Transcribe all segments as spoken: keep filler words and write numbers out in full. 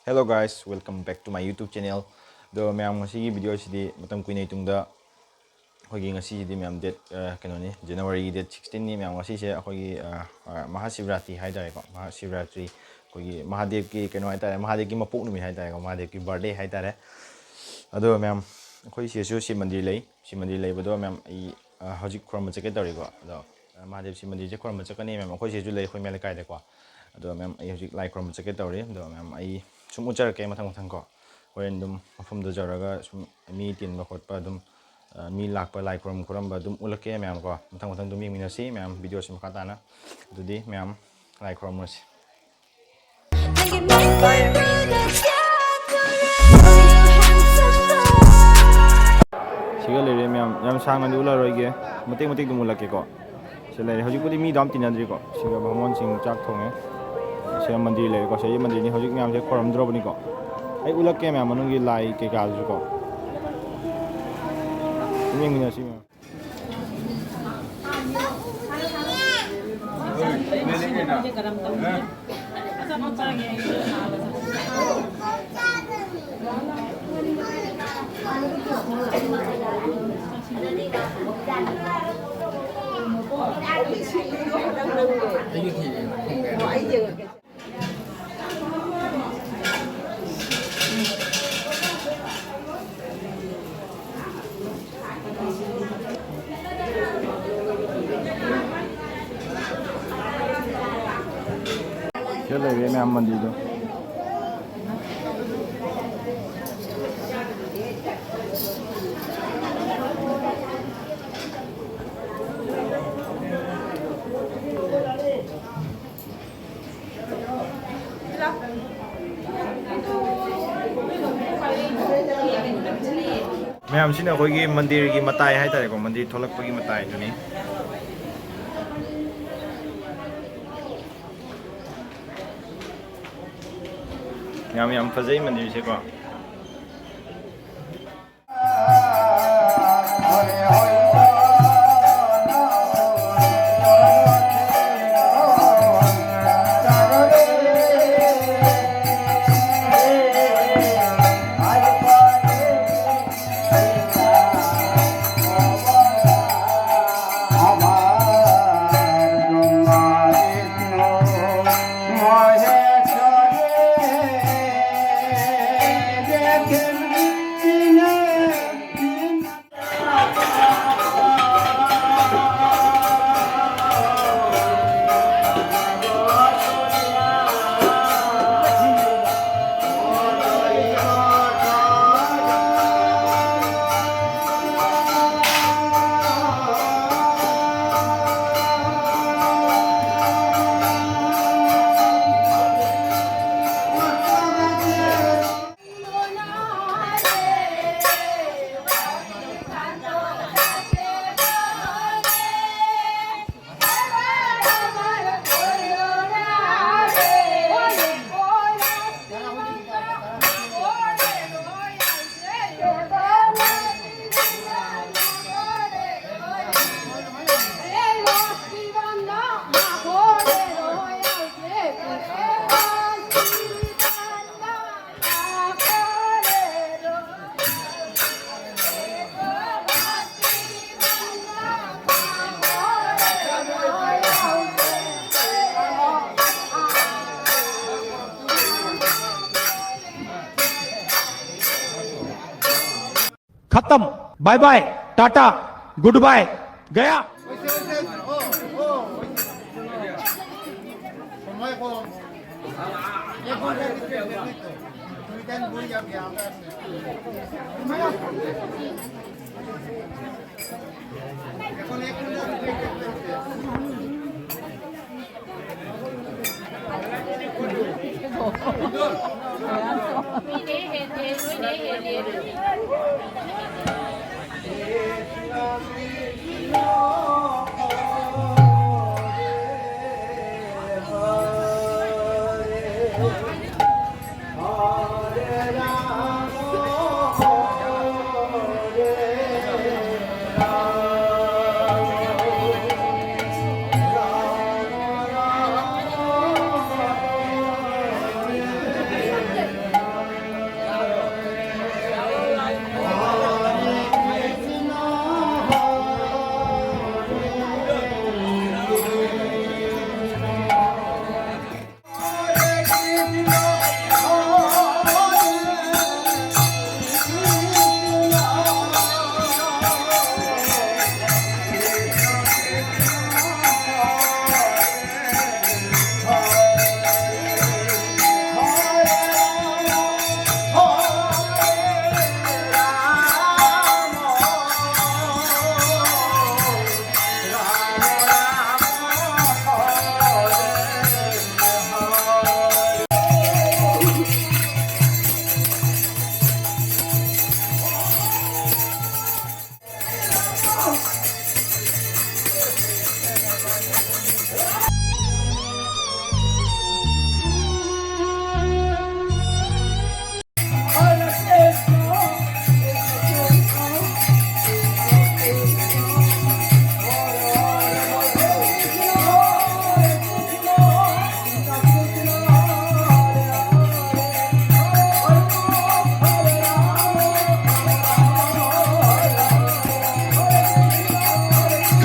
Hello guys, welcome back to my YouTube channel. ꯑꯗꯣ ꯃꯌꯥꯝ, ꯉꯁꯤꯒꯤ video ꯑꯁꯤꯗꯤ ꯃꯇꯝ ꯀꯨꯏꯅ ꯇꯨꯡꯗ ꯑꯩꯈꯣꯏꯒꯤ, ꯉꯁꯤꯁꯤꯗꯤ ꯃꯌꯥꯝ date, ꯑ, ꯀꯩꯅꯣꯅꯤ, January date sixteen ꯅꯤ ꯃꯌꯥꯝ꯫ ꯉꯁꯤꯁꯦ ꯑꯩꯈꯣꯏꯒꯤ, ꯑ, ꯑ, ꯃꯍꯥꯁꯤꯕꯔꯥꯇ꯭ꯔꯤ ꯍꯥꯏꯇꯥꯔꯦꯀꯣ, ꯃꯍꯥꯁꯤꯕꯔꯥꯇ꯭ꯔꯤ, ꯑꯩꯈꯣꯏꯒꯤ ꯃꯍꯥꯗꯦꯕꯀꯤ ꯀꯩꯅꯣ ꯍꯥꯏꯇꯥꯔꯦ, ꯃꯍꯥꯗꯦꯕꯀꯤ ꯃꯄꯣꯛ ꯅꯨꯃꯤꯠ ꯍꯥꯏꯇꯥꯔꯦꯀꯣ, ꯃꯍꯥꯗꯦꯕꯀꯤ birthday ꯍꯥꯏꯇꯥꯔꯦ꯫ ꯑꯗꯣ ꯃꯌꯥꯝ, ꯑꯩꯈꯣꯏ ꯁꯤꯗꯁꯨ ꯁꯤꯕ ꯃꯟꯗꯤꯔ ꯂꯩ꯫ ꯁꯤꯕ ꯃꯟꯗꯤꯔ ꯂꯩꯕꯗꯣ ꯃꯌꯥꯝ, ꯑꯩ, ꯑ, ꯍꯧꯖꯤꯛ ꯈꯨꯔꯨꯝꯕ ꯆꯠꯀꯦ ꯇꯧꯔꯤꯀꯣ꯫ ꯑꯗꯣ, ꯑ, ꯃꯍꯥꯗꯦꯕ ꯁꯤꯕ ꯃꯟꯗꯤꯔꯁꯦ ꯈꯨꯔꯨꯝꯕ ꯆꯠꯀꯅꯤ ꯃꯌꯥꯝ꯫ ꯑꯩꯈꯣꯏ ꯁꯤꯗꯁꯨ ꯂꯩ, ꯑꯩꯈꯣꯏ ꯃꯌꯥꯝ ꯂꯩꯀꯥꯏꯗꯀꯣ꯫ ꯑꯗꯣ ꯃꯌꯥꯝ, ꯑꯩ ꯍꯧꯖꯤꯛ ꯂꯥꯏ ꯈꯨꯔꯨꯝꯕ ꯆꯠꯀꯦ ꯇꯧꯔꯤ꯫ ꯑꯗꯣ ꯃꯌꯥꯝ, ꯑꯩ ꯁꯨꯝ ꯎꯠꯆꯔꯛꯀꯦ ꯃꯊꯪ ꯃꯊꯪ ꯀꯣ꯫ ꯍꯣꯔꯦꯟ ꯑꯗꯨꯝ ꯃꯐꯝꯗ ꯌꯧꯔꯒ ꯁꯨꯝ ꯃꯤ ꯇꯤꯟꯕ ꯈꯣꯠꯄ ꯑꯗꯨꯝ, ꯑ, ꯃꯤ ꯂꯥꯛꯄ, ꯂꯥꯏ ꯈꯨꯔꯨꯝ ꯈꯣꯠꯂꯝꯕ ꯑꯗꯨꯝ ꯎꯠꯂꯛꯀꯦ ꯃꯌꯥꯝ ꯀꯣ꯫ ꯃꯊꯪ ꯃꯊꯪ ꯑꯗꯨꯝ ꯌꯦꯡꯃꯤꯟꯅꯁꯤ ꯃꯌꯥꯝ, videoꯁꯤ ꯃꯈꯥ ꯇꯥꯅ꯫ ꯑꯗꯨꯗꯤ ꯃꯌꯥꯝ ꯂꯥꯏ ꯈꯨꯔꯨꯝꯃꯁꯤ꯫ ꯁꯤꯒ ꯂꯩꯔꯦ ꯃꯌꯥꯝ, ꯌꯥꯝ ꯁꯥꯡꯅꯗꯤ ꯎꯠꯂꯔꯣꯏꯒꯦ, ꯃꯇꯦꯛ ꯃꯇꯦꯛ ꯑꯗꯨꯝ ꯎꯠꯂꯛꯀꯦꯀꯣ꯫ ꯁꯤ ꯂꯩꯔꯦ꯫ ꯍꯧꯖꯤꯛꯄꯨꯗꯤ ꯃꯤꯗꯣ ꯑꯝ ꯇꯤꯟꯅꯗ꯭ꯔꯤꯀꯣ꯫ ꯁꯤꯒ ꯕꯥꯃꯣꯟꯁꯤꯡ ꯆꯥꯛ ꯊꯣꯡꯉꯦ꯫ ꯁꯤꯒ ꯃꯟꯗꯤꯔ ꯂꯩꯔꯦꯀꯣ꯫ ꯁꯤꯒꯤ ꯃꯟꯗꯤꯔꯅꯤ꯫ ꯍꯧꯖꯤꯛ ꯃꯌꯥꯝꯁꯦ ꯈꯣꯏꯔꯝꯗ꯭ꯔꯣꯕꯅꯤꯀꯣ꯫ ꯑꯩ ꯎꯠꯂꯛꯀꯦ ꯃꯌꯥꯝ, ꯃꯅꯨꯡꯒꯤ ꯂꯥꯏ ꯀꯩꯀꯥꯗꯨꯁꯨꯀꯣ꯫ ꯑꯗꯨꯝ ꯌꯦꯡꯃꯤꯟꯅꯁꯤ ꯃꯌꯥꯝ꯫ ꯁꯤꯗ ꯂꯩꯔꯦ ꯃꯌꯥꯝ ꯃꯟꯗꯤꯔꯗꯣ꯫ ꯃꯌꯥꯝꯁꯤꯅ ꯑꯩꯈꯣꯏꯒꯤ ꯃꯟꯗꯤꯔꯒꯤ ꯃꯇꯥꯏ ꯍꯥꯏꯇꯥꯔꯦꯀꯣ, ꯃꯟꯗꯤꯔ ꯊꯣꯛꯂꯛꯄꯒꯤ ꯃꯇꯥꯏꯗꯨꯅꯤ꯫ ꯌꯥꯝ, ꯌꯥꯝ ꯐꯖꯩ ꯃꯟꯗꯤꯔꯁꯦꯀꯣ꯫ खत्म। Bye bye, tata, good bye, गया।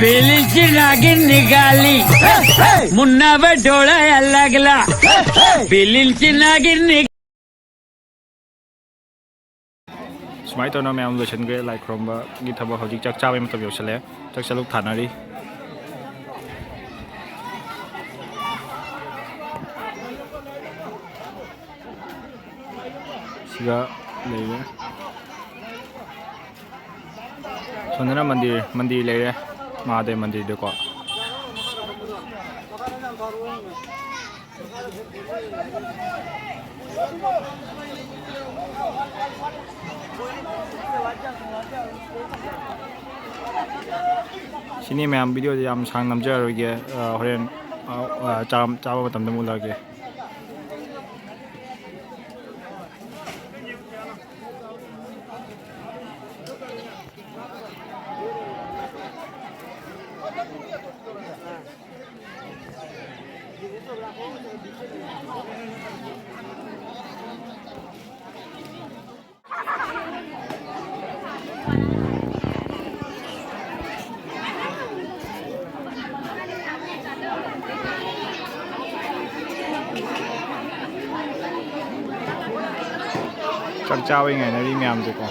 ꯄꯤꯂꯤꯟꯆꯤꯅꯥꯒꯤ ꯅꯤꯒꯥꯂꯤ, ꯃꯨꯟꯅꯕ ꯗꯣꯂꯥ ꯂꯒꯂꯥ, ꯄꯤꯂꯤꯟꯆꯤꯅꯥꯒꯤ ꯅꯤꯒꯥꯂꯤ꯫ ꯁꯨꯃꯥꯏꯅ ꯇꯧꯅ ꯃꯌꯥꯝ ꯂꯣꯏꯁꯤꯟꯈ꯭ꯔꯦ ꯂꯥꯏ ꯈꯨꯔꯨꯝꯕꯒꯤ ꯊꯕꯛ꯫ ꯍꯧꯖꯤꯛ ꯆꯥꯛ ꯆꯥꯕꯒꯤ ꯃꯇꯝ ꯌꯧꯁꯜꯂꯛꯑꯦ꯫ ꯆꯥꯛ ꯆꯥꯂꯨꯛ ꯊꯥꯅꯔꯤ꯫ ꯁꯤꯒ ꯂꯩꯔꯦ꯫ ꯁꯣꯝꯗꯅ ꯃꯟꯗꯤꯔ, ꯃꯟꯗꯤꯔ ꯂꯩꯔꯦ, ꯃꯍꯥꯗꯦꯕ ꯃꯟꯗꯤꯔꯗꯀꯣ꯫ ꯁꯤꯅꯤ ꯃꯌꯥꯝ, ꯚꯤꯗꯤꯑꯣꯁꯦ ꯌꯥꯝ ꯁꯥꯡꯅ ꯅꯝꯖꯔꯔꯣꯏꯒꯦ꯫ ꯑ, ꯍꯣꯔꯦꯟ, ꯑ, ꯑ, ꯆꯥ-, ꯆꯥꯕ ꯃꯇꯝꯗ ꯑꯃꯨꯛ ꯎꯠꯂꯛꯑꯒꯦ꯫ ꯆꯥꯛ ꯆꯥꯕꯩ ꯉꯥꯏꯅꯔꯤ ꯃꯌꯥꯝꯁꯦꯀꯣ꯫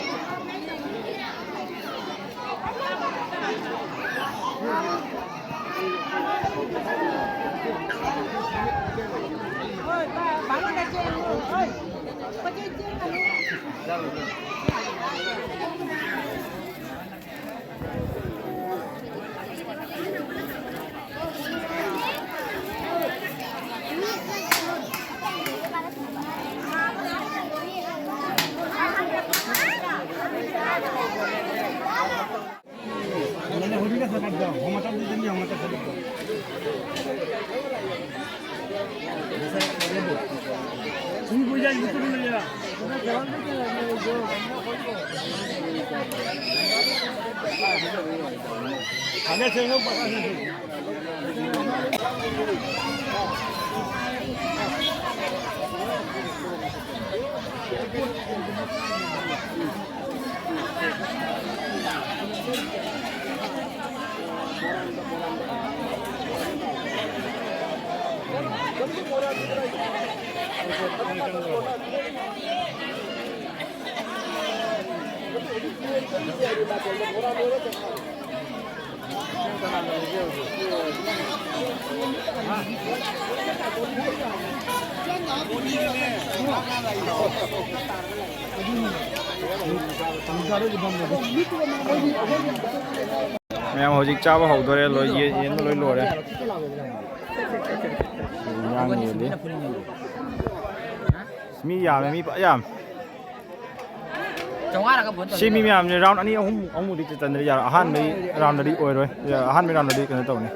ꯃꯌꯥꯝ ꯍꯧꯖꯤꯛ ꯆꯥꯕ ꯍꯧꯗꯣꯔꯦ꯫ ꯂꯣꯏ, ꯌꯦꯟ, ꯌꯦꯟꯕ ꯂꯣꯏ ꯂꯣꯏꯔꯦ꯫ ꯏꯟꯖꯥꯡ ꯌꯦꯜꯂꯤ꯫ ꯃꯤ ꯌꯥꯝꯃꯦ, ꯃꯤ ꯐ ꯌꯥꯝ꯫ ꯆꯥꯝꯃꯉꯥꯔꯒ ꯕꯣꯟ ꯁꯤ ꯃꯤ ꯇꯧꯔꯤꯔꯣ? ꯃꯌꯥꯝꯁꯦ round ꯑꯅꯤ, ꯑꯍꯨꯝ, ꯑꯍꯨꯝꯃꯨꯛꯇꯤ ꯆꯟꯗ꯭ꯔꯗꯤ ꯌꯥꯔꯣꯏ꯫ ꯑꯍꯥꯟꯕꯒꯤ roundꯗꯤ ꯑꯣꯏꯔꯣꯏ꯫ ꯑꯍꯥꯟꯕꯒꯤ roundꯗꯤ ꯀꯩꯅꯣ ꯇꯧꯅꯤ꯫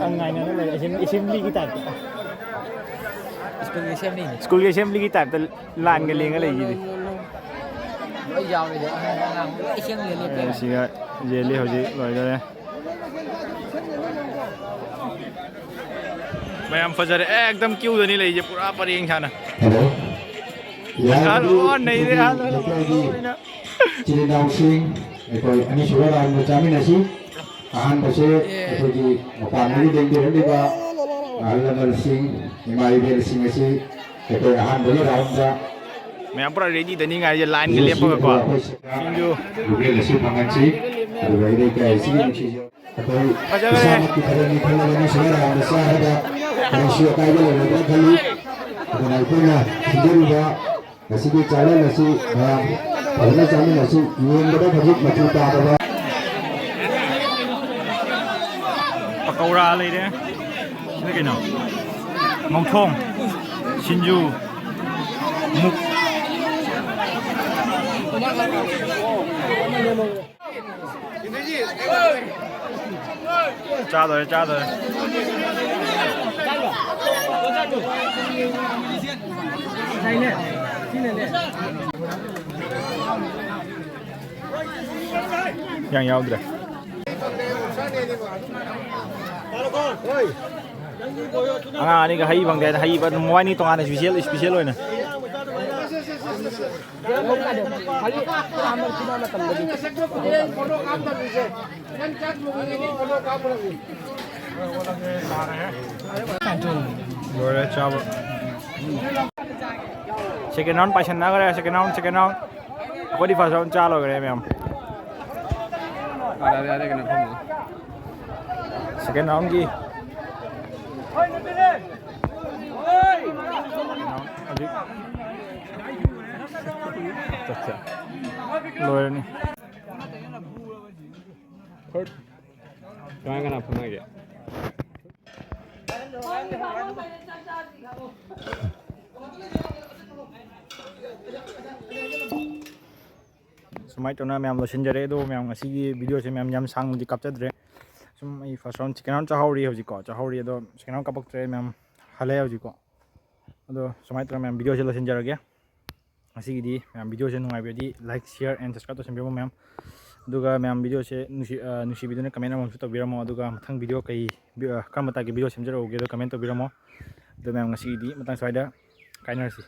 ꯌꯥꯝ ꯉꯥꯏꯅꯅ ꯂꯩꯔꯦ꯫ ꯑꯦꯁꯦꯝ-, assemblyꯒꯤ typeꯇ꯫ ꯁ꯭ꯀꯨꯜꯒꯤ assemblyꯅꯤ꯫ ꯁ꯭ꯀꯨꯜꯒꯤ assemblyꯒꯤ typeꯇ line ꯂꯦꯡꯉ ꯂꯩꯈꯤꯗꯤ꯫ ꯂꯣꯏ ꯌꯥꯎꯔꯦ꯫ ꯑꯉꯥꯡ ꯂꯣꯏ assembly ꯂꯦꯞꯄꯦ꯫ ꯑꯦ, ꯁꯤꯒ ꯌꯦꯜꯂꯤ ꯍꯧꯖꯤꯛ ꯂꯣꯏꯗꯣꯔꯦ꯫ ꯃꯌꯥꯝ ꯐꯖꯔꯦ꯫ ꯑꯦ, ꯑꯦꯛꯗꯝ queueꯗꯅꯤ ꯂꯩꯔꯤꯁꯦ꯫ ꯄꯨꯔꯥ ꯄꯔꯦꯡ ꯁꯥꯅ꯫ Hello꯫ ꯑꯍꯜ, ꯑꯣ, ꯅꯩꯔꯦ, ꯑꯍꯜ, ꯑꯍꯜ꯫ ꯂꯩꯀꯥꯏꯒꯤ ꯂꯣꯏꯅ꯫ ꯏꯆꯤꯜ ꯏꯅꯥꯎꯁꯤꯡ, ꯑꯩꯈꯣꯏ ꯑꯅꯤꯁꯨꯕ roundꯗ ꯆꯥꯃꯤꯟꯅꯁꯤ꯫ ꯑꯍꯥꯟꯕꯁꯦ ꯑꯩꯈꯣꯏꯒꯤ ꯃꯄꯥꯟꯗꯒꯤ ꯂꯦꯡꯕꯤꯔꯛꯂꯤꯕ ꯑꯍꯜ ꯂꯃꯟꯁꯤꯡ, ꯏꯃꯥ ꯏꯕꯦꯜꯁꯤꯡ ꯑꯁꯤ ꯑꯩꯈꯣꯏ ꯑꯍꯥꯟꯕꯒꯤ roundꯗ ꯃꯌꯥꯝ ꯄꯨꯔꯥ readyꯗꯅꯤ ꯉꯥꯏꯔꯤꯁꯦ, lineꯒ ꯂꯦꯞꯄꯒꯀꯣ꯫ ꯁꯤꯡꯖꯨ꯫ ꯏꯕꯦꯜ ꯑꯁꯤ ꯐꯪꯍꯟꯁꯤ꯫ ꯑꯗꯨꯒ ꯏꯔꯩ ꯂꯩꯀꯥꯏ ꯑꯁꯤꯒꯤ ꯅꯨꯡꯁꯤꯖ-, ꯑꯩꯈꯣꯏ ꯐꯖꯔꯦ꯫ ꯏꯁꯥꯃꯛꯀꯤ ꯊꯕꯛꯅꯤ ꯈꯜꯂꯒ ꯑꯅꯤꯁꯨꯕ roundꯗ ꯆꯥꯔꯒ ꯀꯔꯤꯁꯨ ꯑꯀꯥꯏꯕ ꯂꯩꯔꯣꯏꯗ꯭ꯔꯥ ꯈꯜꯂꯤ꯫ ꯑꯗꯨꯅ ꯑꯩꯈꯣꯏꯅ ꯁꯤꯟꯖꯔꯤꯕ ꯉꯁꯤꯒꯤ ꯆꯥꯛꯂꯦꯟ ꯑꯁꯤ ꯃꯌꯥꯝ ꯐꯖꯅ ꯆꯥꯃꯤꯟꯅꯁꯤ꯫ ꯌꯦꯡꯕꯗ ꯍꯧꯖꯤꯛ ꯃꯆꯨ ꯇꯥꯗꯕ꯫ ꯄꯀꯧꯔꯥ ꯂꯩꯔꯦ꯫ ꯁꯤꯅ ꯀꯩꯅꯣ? ꯉꯧꯊꯣꯡ, ꯁꯤꯡꯖꯨ, ꯃꯨꯛ꯫ ꯆꯥꯗꯣꯔꯦ, ꯆꯥꯗꯣꯔꯦ꯫ ꯌꯥꯝ ꯌꯥꯎꯗ꯭ꯔꯦ꯫ ꯑꯉꯥꯡ ꯑꯅꯤꯒ ꯍꯩ ꯐꯪꯗꯦ ꯍꯥꯏꯅ ꯍꯩ ꯃꯕꯥꯅꯤ ꯇꯣꯉꯥꯟꯅ special, special ꯑꯣꯏꯅ꯫ ꯂꯣꯏꯔꯦ ꯆꯥꯕ꯫ Second round ꯄꯥꯏꯁꯟꯅꯈ꯭ꯔꯦ, second round, second round꯫ ꯑꯩꯈꯣꯏꯗꯤ first round ꯆꯥ ꯂꯣꯏꯈ꯭ꯔꯦ ꯃꯌꯥꯝ꯫ ꯑꯗ ꯑꯗ ꯑꯗ ꯀꯩꯅꯣ ꯐꯝꯃꯣ꯫ Second roundꯒꯤ ꯍꯧꯖꯤꯛ ꯂꯣꯏꯔꯅꯤ꯫ Third꯫ ꯀꯃꯥꯏ ꯀꯅꯥ ꯐꯝꯅꯒꯦ? ꯁꯨꯃꯥꯏꯅ ꯇꯧꯅ ꯃꯌꯥꯝ ꯂꯣꯏꯁꯤꯟꯖꯔꯦ꯫ ꯑꯗꯣ ꯃꯌꯥꯝ, ꯉꯁꯤꯒꯤ videoꯁꯦ ꯃꯌꯥꯝ ꯌꯥꯝ ꯁꯥꯡꯅꯗꯤ ꯀꯥꯞꯆꯗ꯭ꯔꯦ꯫ ꯁꯨꯝ ꯑꯩ first round, second round ꯆꯥꯍꯧꯔꯤ ꯍꯧꯖꯤꯛꯀꯣ, ꯆꯥꯍꯧꯔꯤ꯫ ꯑꯗꯣ second round ꯀꯥꯞꯄꯛꯇ꯭ꯔꯦ ꯃꯌꯥꯝ, ꯍꯜꯂꯛꯑꯦ ꯍꯧꯖꯤꯛꯀꯣ꯫ ꯑꯗꯣ ꯁꯨꯃꯥꯏꯅ ꯇꯧꯔ ꯃꯌꯥꯝ videoꯁꯦ ꯂꯣꯏꯁꯤꯟꯖꯔꯒꯦ꯫ ꯉꯁꯤꯒꯤꯗꯤ ꯃꯌꯥꯝ videoꯁꯦ ꯅꯨꯡꯉꯥꯏꯕꯤꯔꯗꯤ like, share and subscribe ꯇꯧꯁꯟꯕꯤꯔꯝꯃꯣ ꯃꯌꯥꯝ꯫ ꯑꯗꯨꯒ ꯃꯌꯥꯝ videoꯁꯦ ꯅꯨꯡꯁꯤ-, ꯑ, ꯅꯨꯡꯁꯤꯕꯤꯗꯨꯅ comment ꯑꯃꯁꯨ ꯇꯧꯕꯤꯔꯝꯃꯣ꯫ ꯑꯗꯨꯒ ꯃꯊꯪ video ꯀꯩ, ꯑ, ꯀꯔꯝꯕ typeꯀꯤ video ꯁꯦꯝꯖꯔꯛꯎꯒꯦꯗꯣ comment ꯇꯧꯕꯤꯔꯝꯃꯣ꯫ ꯑꯗꯣ ꯃꯌꯥꯝ ꯉꯁꯤꯒꯤꯗꯤ ꯃꯇꯥꯡ ꯁ꯭ꯋꯥꯏꯗ ꯀꯥꯏꯅꯔꯁꯤ꯫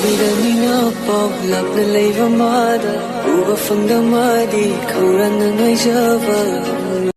ꯃꯤꯔꯝꯅ ꯄꯥꯎ ꯂꯥꯞꯅ ꯂꯩꯕ ꯃꯥꯗ ꯎꯕ ꯐꯪꯗ ꯃꯥꯗꯤ ꯈꯧꯔꯥꯡꯅ ꯉꯥꯏꯖꯕ